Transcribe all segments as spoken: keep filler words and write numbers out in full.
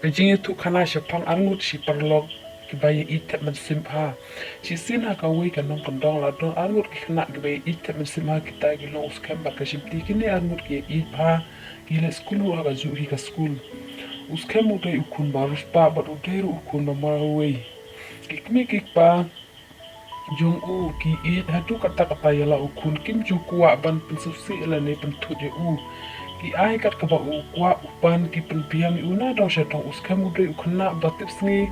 Ka jingïathuh khana shaphang arngut shi paralok kiba ïeit thep mynsiem bha. Shisien ha kawei ka nongkyndong la don arngut ki khynnah kiba ïeit thep mynsiem bha, kita ki long u Skhem bad ka Shimti. Kine arngut ki ïeit bha, ki leit skul ruh ha kajuh hi ka skul. U Skhem u dei u khun ba riewspah bad u dei ruh u khun ba marwei. Ki kmie ki kpa jong u ki ïeit haduh katta katta ïa la u khun, kim ju kwah ban pynsngewsih lane pynthut ïa u. Ki ai kat kaba u kwah u pan, ki pynbiang ïa u na dong sha dong. U Skhem u dei u khynnah ba tipsngi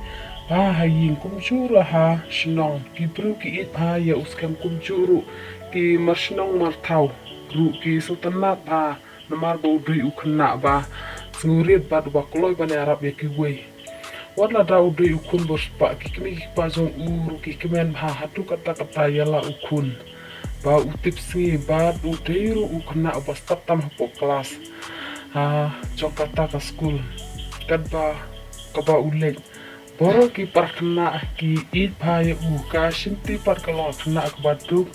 bha ha ïing kumjuh ruh ha shnong. Ki briew ki ïeit bha ïa u Skhem kumjuh ruh ki mar shnong mar thaw ruh ki sngewtynnat bha. Namar ba u dei u khynnah ba sngewrit bad uba kloi ban ïarap ïa kiwei. Wat lada u dei u khun ba riewspah, ki kmie ki kpa jong u ruh ki kmen bha haduh katta katta ïa la u khun. Ba u tipsngi bad u dei ruh u khynnah uba stad tam hapoh klas ha jong kata ka skul, katba kaba u leit. Baroh ki para khynnah ki ïeit bha ïa u. Ka Shimti pat ka long ka khynnah kaba duk.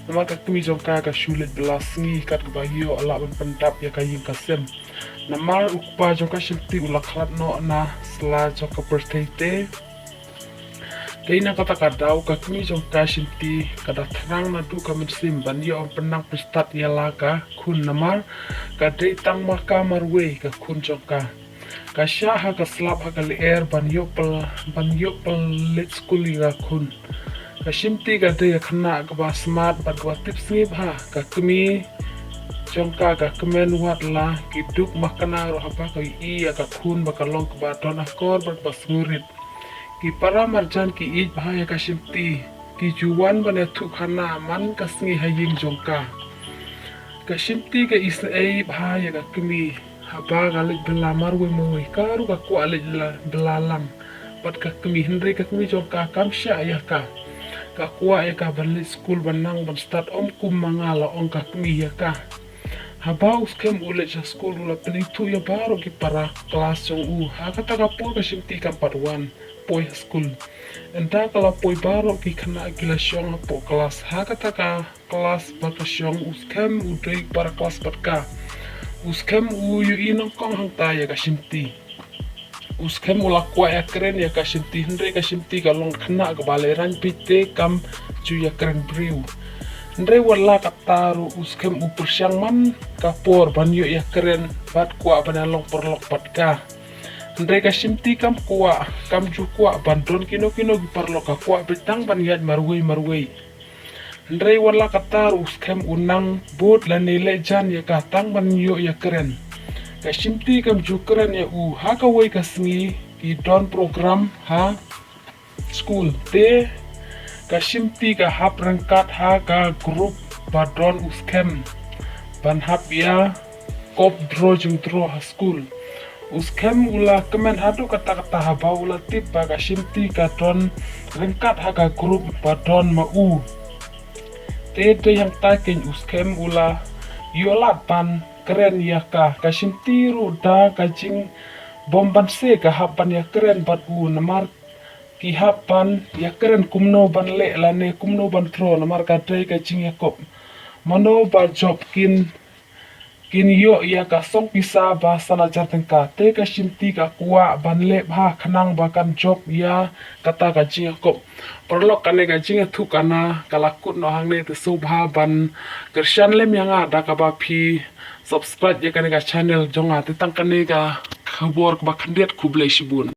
Namar ka kmie jong ka ka shu leit bylla sngi kat kaba ïoh lah ban pyndap ïa ka ïing ka sem. Namar u kpa jong ka Shimti u la khlad noh na sla jong ka pyrthei te. Te na kata ka daw ka kmie jong ka Shimti ka da thrang naduh ka mynsiem ban ïoh ban pynnang pynstad ïa la ka khun, namar ka dei tang ma ka marwei ka khun jong ka. Ka shah ha ka slap ha ka lyer ban ïoh pyl, ban ïoh pylleit skul ïa ka khun. Ka Shimti ka dei ka khynnah kaba smart bad kaba tipsngi bha. Ka kmie jong ka ka kmen wat la ki duk makna ruh haba ka ïohi ïa ka khun ba ka long kaba don akor bad kaba sngewrit. Ki para marjan ki ïeit bha ïa ka Shimti. Ki ju wan ban ïathuh khana man ka sngi ha ïing jong ka. Ka Shimti ka isynei bha ïa ka kmie. Haba ka leit bylla marwei marwei, ka ruh ka kwah leit la bylla lang bad ka kmie, hynrei ka kmie jong ka kam shah ïa ka. Ka kwah ïa ka ban leit skul ban nang ban stad, ym kum ma nga, la ong ka kmie ïa ka. Haba u Skhem u leit sha skul u la pynithuh ïa baroh ki para klas jong u. Ha kata ka por ka Shimti kam pat wan poi ha skul. Ynda ka la poi baroh ki khynnah ki la shong hapoh klas. Ha kata ka klas ba ka shong u Skhem u dei para klas bad ka. U Skhem u ïohi nyngkong hangta ïa ka Shimti. U Skhem u la kwah ïakren ïa ka Shimti, hynrei ka Shimti ka long khynnah kaba lehraiñ beit te kam ju ïakren briew. Hynrei wat la katta ruh u Skhem u pyrshang man ka por ban ïoh ïakren bad kwah ban ïalong paralok bad ka. Hynrei ka Shimti kam kwah, kam ju kwah ban don kino kino ki paralok, ka kwah beit tang ban ïaid marwei marwei. Hynrei wat la katta ruh u Skhem u nang bud lane leh jan ïa ka tang ban ïoh ïakren. Ka Shimti kam ju kren ïa u. Ha kawei ka sngi ki don program ha skul te ka Shimti ka hap ryngkat ha ka group ba don u Skhem ban hap ïa kop draw jingdraw ha skul. U Skhem u la kmen haduh katta katta haba u la tip ba ka Shimti ka don ryngkat ha ka group ba don ma u. Te te hangta keiñ u Skhem u la ïoh lad ban kren ïa ka. Ka Shimti ruh da ka jingbym banse ka hap ban ïakren bad u, namar ki hap ban ïakren kumno ban leh lane kumno ban throw, namar ka dei ka jingïakop. Mano ba jop kin kin ïoh ïa ka song pisa ba san hajar tyngka. Te ka Shimti ka kwah ban leh bha khnang ba kan jop ïa kata ka jingïakop. Paralok, kane ka jingïathuh khana ka la kut noh hangne, te sngewbha ban kyrshan lem ïa nga da kaba phi subscribe ïa kane ka channel jong nga. Te tang kane ka khubor kaba khyndiat, khublei shibun.